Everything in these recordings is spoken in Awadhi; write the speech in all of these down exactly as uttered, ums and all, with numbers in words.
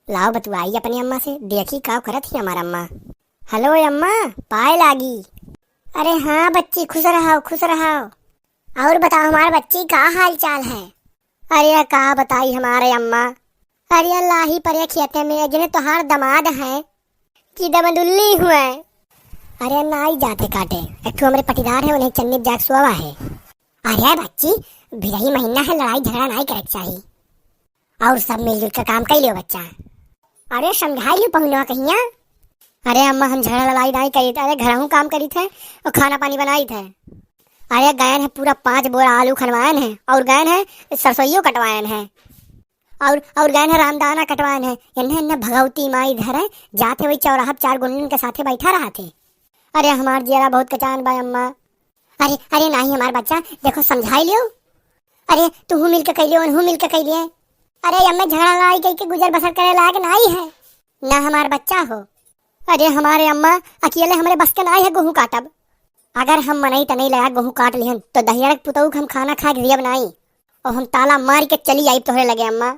लाओ बतुआई अपनी अम्मा से, देखी का करत ही हमार अम्मा। हेलो अम्मा, पाए लागी। अरे हाँ बच्ची, खुश रहो, खुश रहो। और बताओ हमार बच्ची, का हाल चाल है? अरे का बताई हमारे अम्मा, अरे लाही परे खेते में जने तोहार दमाद है कि दमदुल्ली हुए। अरे नाई जाते काटे, एक ठो हमरे पटीदार है, उन्हें चन्नी जाग सोवा है। अरे बच्ची, बिरही महीना है, लड़ाई झगड़ा नाई करे के चाही। और सब मिलजुल के काम कइ लियो बच्चा। अरे समझाई लियो पहुनवा कहिया। अरे अम्मा, हम झगड़ा लड़ाई नाई करीत, अरे घरहू काम करीत है और खाना पानी बनाइत है। अरे गयन है पूरा पाँच बोरा आलू खनवायन है और गयन है सरसोइयो कटवायन है और, और गयन है रामदाना कटवायन है। एन्ने, एन्ने भगवती माई धरे जात है, वही चौराहा पे चार गुंडन के साथे बैठा रहत है। अरे हमार जियरा बहुत कचान बा अम्मा। अरे, अरे नाही हमार बच्चा, देखो समझाई लियो। अरे तुहू मिल के कइ लियो, उनहू मिल के कइ लिए। अरे अम्मा, झगड़ा लड़ाई कइ के गुजर बसर करे लायक नाई है ना हमार बच्चा हो। अरे हमारे अम्मा, अकेले हमरे बस के नाई है गोहूँ काटब। अगर हम मनई तनई लगा गोहूँ काट लिहन तो दहियरक पुतऊ के हम खाना खाए के दियब नाई। और हम ताला मार के चली आइब तोहरे लगे अम्मा।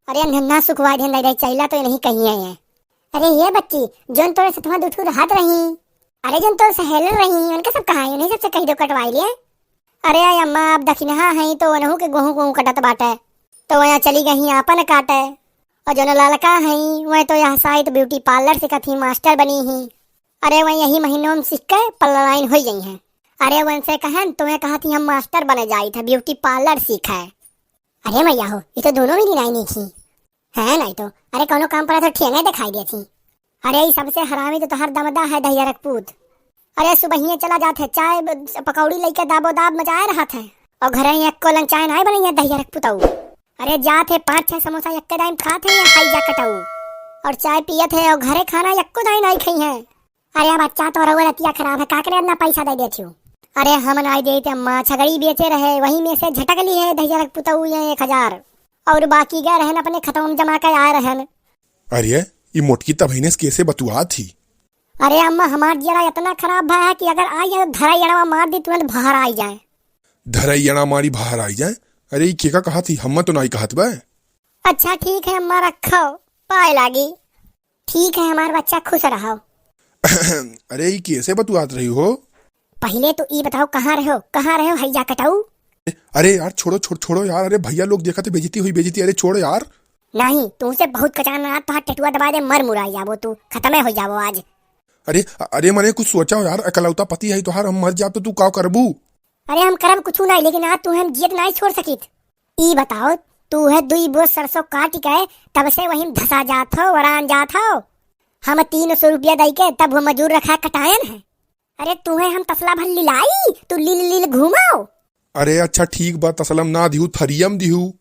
अरे नन्ना सुखवा देन दे, चैला तो नहीं कहीं है। अरे ये बच्ची, जोन तोरे सतवा दुठू रहत रही, अरे जोन तोर सहेलर रही, उनके सब कहाँ है? उन्हें सबसे कहि दो कटवाई लिए। अरे अम्मा, अब दखिनहा हई तो उनहू के गोहूँ गोहूँ कटत बाटे, तो वहाँ चली गई आपन काटे। और जोन ललका हई, वह तो यह साइत ब्यूटी पार्लर सीखत ही, मास्टर बनी ही। अरे वह यही महीनों में सीख के पल्ला लाइन हो गई हैं। अरे वनसे कहन, तुम्हें कहा थी हम मास्टर बने जाई थे, ब्यूटी पार्लर सीखे। अरे मैया हो, ये तो दोनों मिली नाई नहीं थी। है नहीं तो, अरे कोनो काम पड़ा तो ठेंगे दिखाई देती। अरे ई सबसे हरामी तो तोहर दमदा है दहिया रखपूत। अरे सुबहिए चला जात है, चाय ब-, पकौड़ी लेके दाबो दाब मचाए रहत है। और घरे ही एको लन चाय नाई बनई है दहिया रखपुतऊ। अरे जात है पाँच छह समोसा एक्के दाई में खात है या खाई जा कटऊ। और चाय पियत है और घरे खाना एको दाई नाई खई है। अरे बच्चा, तोहरा वो रतिया खराब है, का करे इतना पैसा दे देती हो? अरे हम नाई देते अम्मा, छगड़ी बेचे रहे, वही में से झटक ली है दहिया रखपुतऊ ये एक हजार। और बाकी गए रहन अपने खतवा में जमा के आए रहन। अरे, ई मोटकी तबहिने से कैसे बतुआत ही? अरे अम्मा, हमार जियरा इतना खराब भा है कि अगर आई जाए, धराई अड़वा मार दी, तुरंत बाहर आई जाए। धराई अड़ा मारी बाहर आई जाए? अरे, ई केका कहत ही? हम्मा तो नाई कहत बा। अच्छा, ठीक है अम्मा, रखो, पाए लागी। ठीक है हमार बच्चा, खुश रहो। अरे, ई कैसे बतुआत रही हो? पहिले तो ई बताओ, कहाँ रहो, कहाँ रहो, हैया कटाऊ? अरे यार, छोड़ो, छोड़, छोड़ो यार। अरे भैया लोग देखत है, बेइज्जती हुई, बेइज्जती। अरे छोड़ यार। नहीं, तुमसे बहुत कचान रहा, तोहार टेटुआ दबा दे, मर मुराई जाबो तू, खतमे हो जाबो आज। अरे, अरे मने कुछ सोचा हो यार, अकलौता पति है तोहार, हम मर जाब तो तू का करबू? अरे हम करब कुछ नहीं, लेकिन आज तू हम जियत नहीं छोड़ सकित। ई बताओ, तू है दुई बोझ सरसों काट के तब से वहीं धसा जात हो, वरान जात हो। हम तीन सौ रुपया दई के तब वो मजूर रखा कटायन है। अरे तुहे हम तसला भर लिलाई, तू लील लील घूमाओ। अरे अच्छा ठीक बा, तसलम ना दिहू, थरियम दिहू।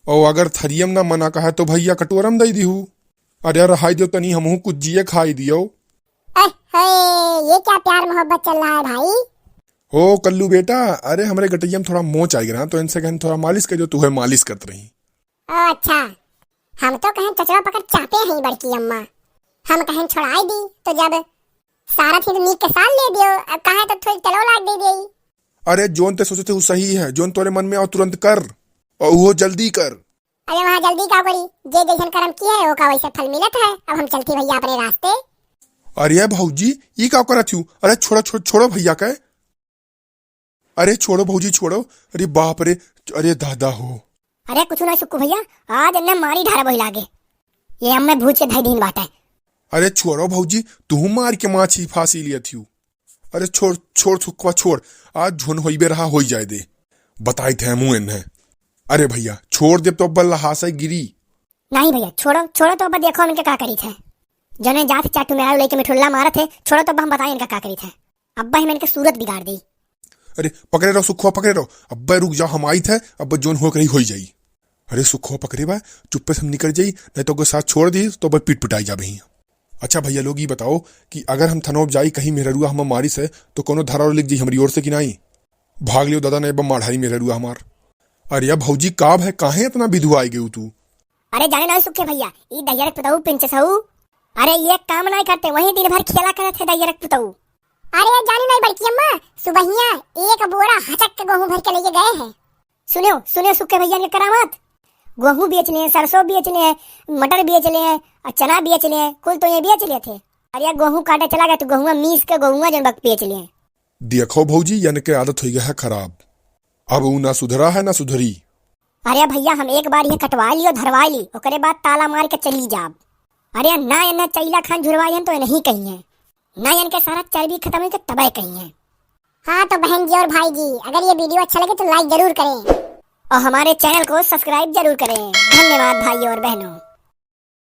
और अगर थरियम ना मना कहे तो भैया कटोरम दे दिहू। अरे रहाई दियो तनी, हमहू कुछ जिए खाई दियो। ए, हे, ये क्या प्यार मोहब्बत चल रहा है भाई? हो कल्लू बेटा, अरे हमरे गटैया में थोड़ा मोच आ गया ना, तो इनसे कहन थोड़ा मालिश कर दो, तू है मालिश करत रही। ओ अच्छा, हम तो कहें चचवा पकड़ चापे हैं बड़की अम्मा, हम कहें छोड़ाई दी, तो जब सारा थी तो नीक के साल ले दियो, अब कहे तो थोड़ी तेलो लाग दे दी। अरे जोन ते सोचे थे वो सही है, जोन तोरे मन में आओ तुरंत कर, और वो जल्दी कर। अरे वहाँ जल्दी का करी, जे जैसन कर्म किए है ओका वैसे फल मिलत है। अब हम चलती भैया अपने रास्ते। अरे भौजी, ई का करत हूँ? अरे छोड़ो, छोड़ो, छोड़ो भैया के। अरे छोड़ो भौजी, छोड़ो। अरे बाप रे, अरे दादा हो। अरे कुछ ना सुक्कू भैया, आज इन्हें मारी ढारा वही लागे। ये अम्मे भूज के धई दीन बाटे। अरे छोड़ो भौजी, तू मार के माछी फांसी लिया थियू। अरे छोड़, छोड़ सुक्कवा छोड़, आज झुन होइबे रहा, होई जाए दे। बताई थे मुँह इन्हें। अरे भैया, छोड़ दे तो अब्बा लहासे गिरी। नहीं भैया, छोड़ो, छोड़ो तो अब्बा देखो हम इनके का करी थे। जने जात चाटू में आयो लेके मिठुल्ला मारत है, छोड़ो तो अब्बा हम बताई इनका का करी थे। अब्बा हम इनके सूरत बिगाड़ दी। अरे पकड़े रहो सुखवा, पकड़े रहो। अब्बा रुक जाओ, हम आई थे, अब्बा जोन हो करी होई जाई। अरे सुखवा पकड़े बा, चुप्पे से हम निकल जाई, नहीं तो ओकर साथ छोड़ दी तो अब्बा पीट पिटाई जाबे ही। अच्छा भैया लोग, ई बताओ कि अगर हम थनोब जाई, कहीं मेहररुआ हम मारिस है, तो कोनो धारा लिख जाई हमरी ओर से कि नाई? भाग लियो दादा, नहीं बा माढ़ारी मेहररुआ हमार। अरे या भौजी, काब है, काहे इतना बिधुआई गयू तू? अरे जाने ना सुखे भैया, ई दहियरक पुतऊ पिंचस हऊ। अरे ये काम नाई करते, वहीं दिन भर खेला करत है दहियरक पुतऊ। अरे जानी नहीं बड़की अम्मा, सुबहिया एक बोरा हचक के गोहूं भर के लेके गए हैं। सुनियो, सुनियो सुखे भैया के करामात। गेहूं बेच लें, सरसों बेच लें, मटर बेच लें, और चना बेच लें, कुल तो ये बेच लेत हैं। अरे, गेहूं काटे चला गए तो गेहुआ मीस के गेहुआ जन बक बेच लें। देखो भौजी, यन के आदत होइ गया है खराब, अब ऊ ना सुधरा है ना सुधरी। अरे भैया, हम एक बार ये कटवा लियो, धरवा ली, ओकरे बाद ताला मार के चली जाब। अरे ना, एन्ने चैला खान झुरवाई हन तो नहीं कहीं है, ना इनके सारा चर्बी खत्म होई तो तबे कहीं है। हाँ तो बहन जी और भाई जी, अगर ये video अच्छा लगे तो like जरूर करें। और हमारे channel को subscribe जरूर करें। धन्यवाद भाइयों और बहनों।